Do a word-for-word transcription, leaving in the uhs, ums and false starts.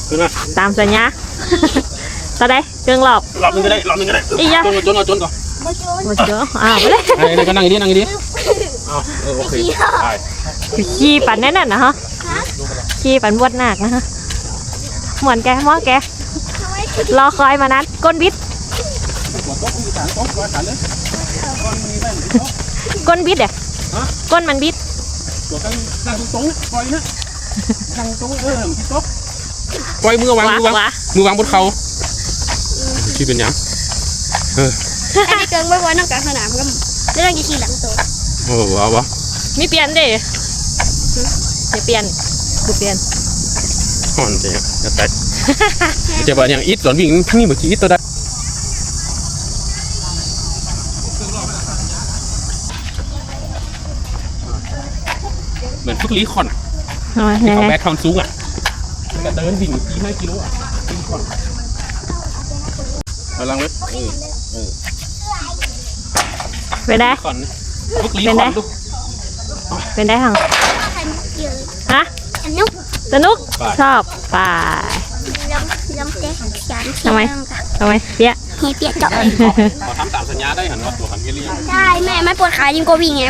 ขึ้นมา ต๋ามสัญญา เต้าใด เกิ่งรอบ รอบนึ่งก็ได้ รอบนึ่งก็ได้ อีหยะ จนก่อน จนก่อน จนก่อน บ่จน อ้าว ไปเลย ไอ้นี่ก็นั่งดีๆ นั่งดีๆ อ้าว เออ โอเค ไป ขี่ปั่นแน่นอนนะฮะ ขี่ปั่นบวชนาคนะฮะ ม่วนแก ม่วนแก รอคอยมานาน ก้นบิด ก้นบิดอะ ฮะ ก้นมันบิด นั่งตรงๆ ปล่อยนะ นั่งตรง เออ มันสิตก ปล่อยมือวาง ขวา มือวาง ขวา มือวางบนเข่า สิเป๋นหยัง เออ ไอ้เกิ่งบ่อยๆ นั่งกลางสนามก็ แล้วนั่งจะขี่หลังโต เออ เอาวะ มีเปลี่ยนเด้ มีเปลี่ยน บ่เปลี่ยน ฮ้อนจัง จะต๋าย จะว่าหยังอิด ต๋อนวิ่ง นี่บ่จิอิดเต้าใด เหมือนฝึกรีคอน เอาไว้ ที่เขา ไง แบกท่อนสูงอะ แล้วก็เดินวิ่งสี่ห้ากิโลอะ รีคอน เอาลังไว้ เออ เออ เป๋นได รีคอน ฝึกรีคอน เป๋นได ลูก เป๋นได ฮะ สนุก สนุก ไป ชอบ ไป ลอง ลองเตะสามที ทำไม ลองก่อน ทำไม เปียะ เฮ้ย เปียะเจาะ ขอทำต๋ามสัญญาได้หันว่าตั๋วหันเกลี้ยง ใช่ แม่ มันปวดขายิ่งกว่าวิ่งไง